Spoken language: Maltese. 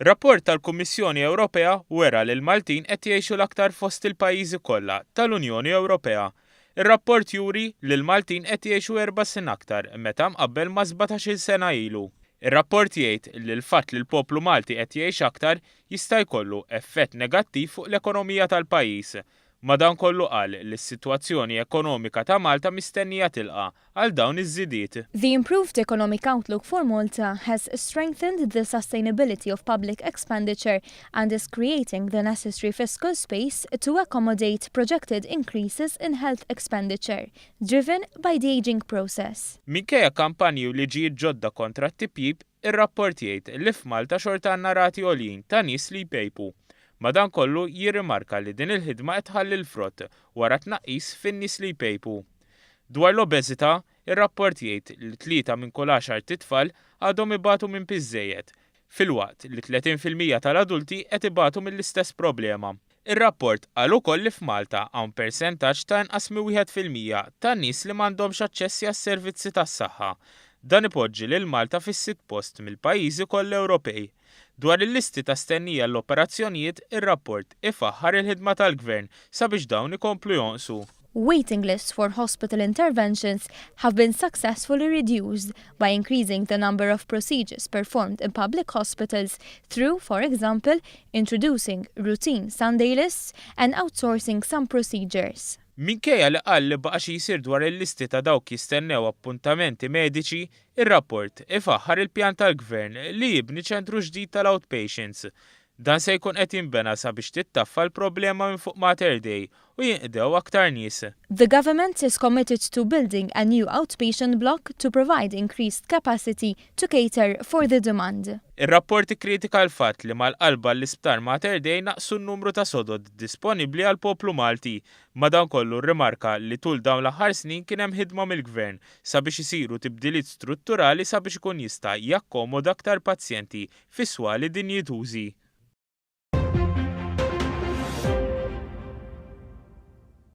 Rapport tal-Kummissjoni Ewropea wera li l-Maltin qed jgħixu l-aktar fost il-pajjiżi kollha tal-Unjoni Ewropea. Ir-rapport juri li l-Maltin qed jgħixu 4 snin aktar meta mqabbel ma' 17-il sena ilu. Ir-rapport jgħid li l-fatt li l-poplu Malti qed jgħix aktar jista' jkollu effett negattiv fuq l-ekonomija tal-pajjiż. Madankollu qal li s-sitwazzjoni ekonomika ta' Malta mistennija tilqa' għal dawn iż-żidiet. The improved economic outlook for Malta has strengthened the sustainability of public expenditure and is creating the necessary fiscal space to accommodate projected increases in health expenditure, driven by the aging process. Minkejja kampanji u liġijiet ġodda kontra t-tipjip, ir-rapport jgħid li f'Malta xorta għandna rati għoljin ta' nies li jpejpu. Madankollu jirrimarka li din il-ħidma qed tħalli l-frott wara tnaqqis fin-nies li jpejpu. Dwar l-obeżità, ir-rapport jgħid li 3 minn kull 10 titfal għadhom ibatu minn piż żejjed, filwaqt li 30% tal-adulti qed ibatu mill-istess problema. Ir-rapport qal ukoll li f'Malta hawn persentaġġ ta' inqas minn 1% tan-nies li m'għandhomx aċċessi għas-servizzi tas-saħħa. Dan ipoġġi lil Malta fis-sitt post mill-pajjiżi kollha Ewropej. Dwar il-listi ta' stennija l-operazzjonijiet, ir-rapport ifaħħar il-ħidma tal-gvern sabiex dawn ikomplu jonqsu. Waiting lists for hospital interventions have been successfully reduced by increasing the number of procedures performed in public hospitals through, for example, introducing routine Sunday lists and outsourcing some procedures. Minkejja li qal li baqa' xi jsir dwar il-listi ta' dawk jistennew appuntamenti mediċi, ir-rapport ifaħħar il-pjan tal-gvern li jibni ċentru ġdid tal-outpatients. Dan se jkun qed jinbena sabiex tittaffa l-problema minn fuq Mater Dei u jinqdew aktar nies. The government is committed to building a new outpatient block to provide increased capacity to cater for the demand. Ir-rapport ikkritika l-fatt li mal-qalba l-isptar Mater Dei naqsu n-numru ta' sodod disponibbli għal poplu Malti. Madankollu rrimarka li tul dawn l-aħħar snin kien hemm ħidma mill-gvern sabiex isiru tibdiliet strutturali sabiex ikun jista' jakkomoda aktar pazjenti fi swali dinjitużi.